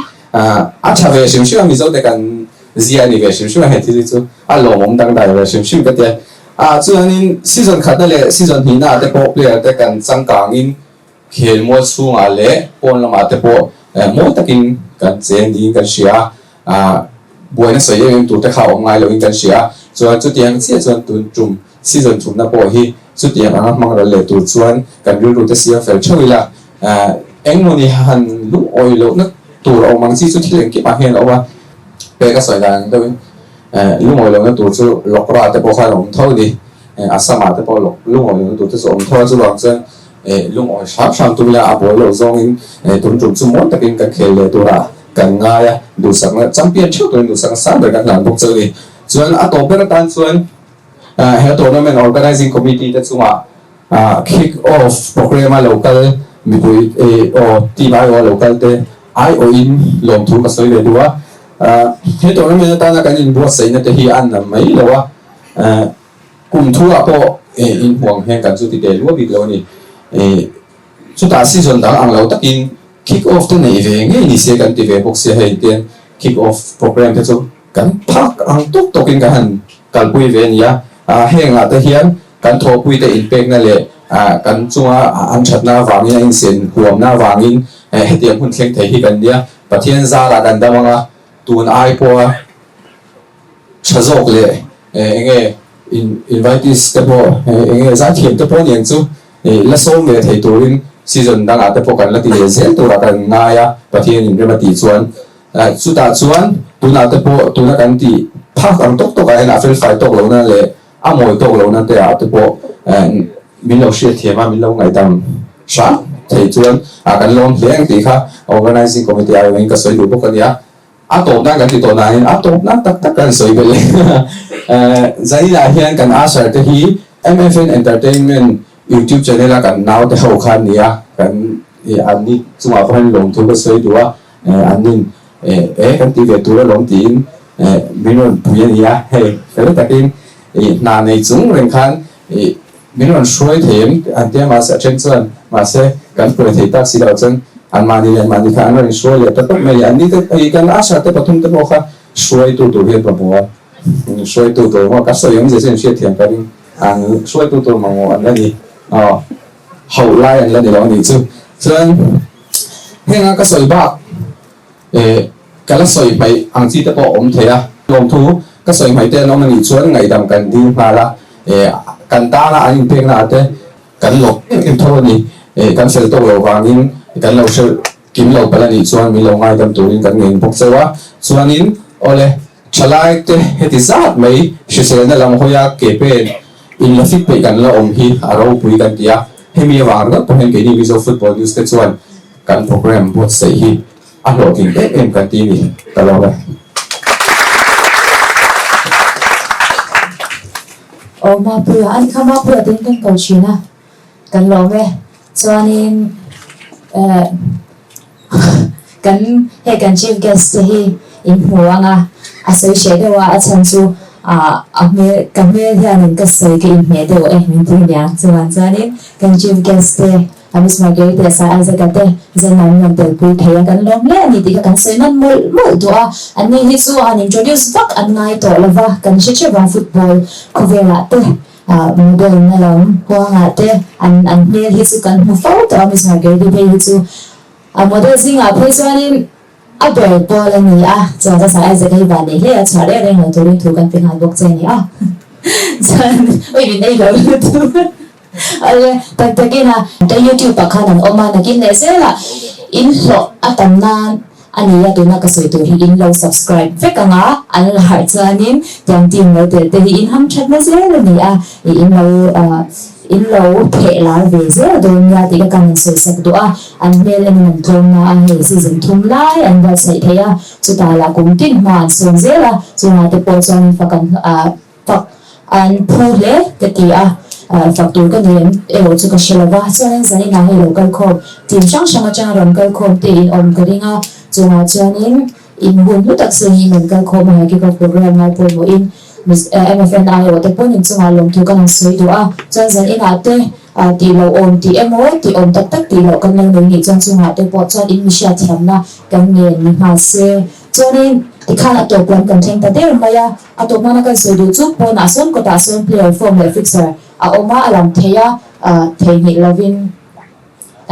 a tha ve hrim hrim a, Mizote kan zia a ni ve hrim hrim a, he thil hi chu a lawmawm dangdai ve hrim hrim ka ti a. Chuanin season khatna leh season hnihnaah te pawh player te kan changkangin Khelmual chhungah leh pawn lamah te pawh mawi takin kan cheng niin kan hria a, buaina sawi em em tur te kha a awm ngai loin kan hria a, chuan chutiang chiah chuan tun tum season thumna pawh hi chutiang anga hmang ral leh tur chuan kan rilru te siam fel theuh ila, engmawni han lungawi lohna tur a awm ang chi chu thil engkimah hian a awm a, pek a sawi dan ang deuhin lungawi lohna tur chu Lokra te pawh khan a awm tho a ni, Assam ah te pawh lungawi lohna tur te chu a awm tho a, chuvang chuan Lungawi hram hram tum ila a bawl loh zawngin tun tum chu mawi takin kan khel leh turah kan ngai a, duhsakna champion theuh turin duhsakna sang ber kan hlan bawk chu a ni. Chuan a tawp ber atan chuan he tournament organising committee te chungah kick off programme a lo kal mipui aw team aiawh a lo kal te aiawhin lawmthu ka sawi ve duh a. He tournament atana kan inbuatsaihna te hi a na mai lo a. Kum thu ah pawh in huang hian kan chu ti teh luah bik lo a ni. Chutah season dang ang lo takin kick off te neih ve ngei ni se kan ti ve bawk sia hei tian kick off programme te chu kan phak ang tawk tawkin kan han kalpui ve a ni a. Heng ah te hian kan thawhpui te inpekna leh kan chunga an thatna avangin a insen huamna avangin hetiang hun thleng thei hi kan nia. Pathian zarah kan dam anga tun ai pawha tha zawk leh enge invitees te pawh enge zaithiam te pawh aniang chu la sawm ve thei turin season dangah te pawh kan la ti leh zel turah kan ngai a, Pathian in rem a tih chuan chutah chuan tunah te pawh tuna kan tih phak ang tawk tawkah hian a felfai tawk lohna leh a mawi tawk lohna te ah te pawh min lo hriatthiam a min lo ngaihdam hram thei chuan kan lawm hle ang tih kha organising committee aiawhin ka sawi duh bawk a nia. A tawp nan kan ti tawh nain a tawp nan tak tak kan sawi belh e. Zaninah hian kan usher te hi MFN Entertainment YouTube channel a kan naute ho kha an ni a, kan an ni chungah pawh hian lawmthu ka sawi duh a, an nin e kan ti ve tur alawm tiin min rawn pui a ni a, hei fel takin hna nei chung reng khan Min rawn hruai thei em? An ti a, mahse a then chuan mahse kan hruai thei tak si lo chuan anmahni leh anmahni kha an rawn inhruai leh ta tawp mai. Anni te hei kan Asha te pathum te pawh kha hruaitu tur hian ka hmu a, hruaitu tur maw ka sawi awmzia chu inhriat thiam ka ring, an hruaitu tur mamawh an la ni, aw hauh lai an la ni lo a nih chu. Chuan henga ka sawi bak Eh, ka la sawi hmaih ang chi te pawh a awm thei a. Lawmthu ka sawi hmaih te an awm a nih chuan ngaihdam kan dil nghal a. Eh, kan tana an inpekna ah te kan lawm em em tho a ni. Eh, kan fel tawk loh vangin kan lo hre kim lo palh a nih chuan min lo ngaidam turin kan ngen bawk chauh a. Chuanin, awle, thalai te heti zat mai hriselna lam hawia ke pen in la fit peih kan la awm hi a ropui kan ti a. Hemi avang ringawt pawh hian keini Mizo Football News te chuan kan programme buatsaih hi A hlawhtling em em kan ti ni ka lawm e. Aw Mapuia a ni kha Mapuia te in kan ko thin a kan lawm e chuanin eh kan hei kan chief guest te hi in hmu ang a a sawi hreh deuh a a chhan chu. A hmel ka hmel hianin ka sawi ka inhmeh deuh e min ti aniang chuan chuanin kan chief guest te Miss Marguerite leh Sir Isaac-a te zan an rawn telpui thei a kan lawm hle a ni tih kha kan sawi nawn mawlh mawlh duh a, anni hi chu an introduce vak an ngai tawh lova kan hre theuh a football khawvelah te model na lam huangah te an an hmel hi chu kan hmu fo tawh a Miss Marguerite phei hi chu a model zingah phei chuanin A ber pawl a ni a, chuan ka Sir Isaac hi van neih hle a chhuah reng reng lo turin thu kan pe nghal bawk che a ni a. Chuan ui min ei lo lutuk ale tak takin a ka youtube ah khan an awm a nakin leh zelah in hlawh a tam nan a ni a tuna ka sawi tur hi in lo subscribe vek ang a an la harh chuanin tiang team lo tel te hi in ham thatna zel a ni a ih in lo in lo pheh lar ve zel dawn nia tih ka kan han sawi sak duh a. An hmel enin an tlawm na a, hei season thum lai an buatsaih thei a, chutah lah kum tin hma an sawn zel a, chungah te pawh chuan fak an fak an phu hle ka ti a, fak tur ka ni em erawh chu ka hre lo va, chuanin zaninah hei lo kal khawm team hrang hrang atanga rawn kal khawm te in awm ka ring a, chungah chuanin in hun hlu tak sengin rawn kal khawm a, hei kick off program ngai pawimawhin MFN aiawh te pawn inchungah lawmthu ka han sawi duh a, chuan zaninah te Tih loh awm tih emaw, tih awm tak tak tih loh kan lo nei nih chuan chungah te pawh chuan in mi hriatthiamna kan ngen ni nghal se. Chuanin tikhan a tawp lam kan thleng ta der mai a, a tawp nana kan sawi duh chu pawnah sawn kawtah sawn player form leh fixer a awm a, a lam thei a, theihnghilh lovin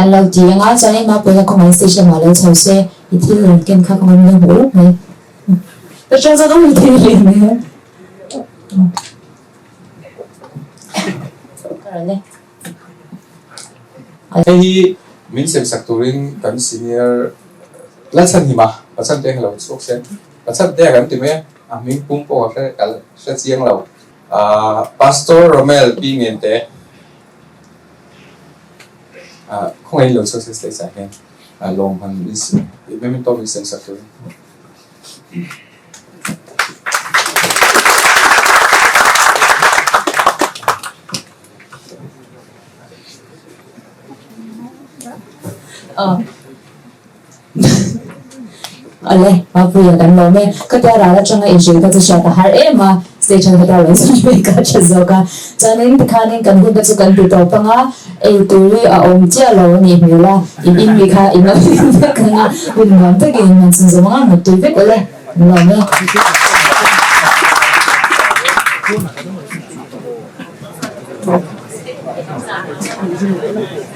an lo ti ang a, chuanin Mapuia kawngah stage lamah lo chho se, i thil rawn ken kha ka ngam lo hmuh ruk mai. Petrol zawk a hmu thei hle mai. Hei hi min semsak turin kan senior Lalchhanhima Pachante kha lo chhuak se, Pachante a kan ti mai a, a hming pum pawh ka hre ka hre chiang lo. Pastor Romel Pi Ngente khawngaihin lo chhuak se stage ah hian lawm han memento min semsak turin. Ale, Mapuia kan lawm e. Khatia ral atanga inhrilh kha chu hriat a har em a, stage an khata rawn sawi ve kha tha zawk a. Chuanin tikhanin kan hun te chu kan ti tawp ang a, ei tur hi a awm chiah lo a nih hmel a, in in mi kha in lo in vek ang a, hun nuam takin in han chhunzawm ang a, muttui vek awle, kan lawm e.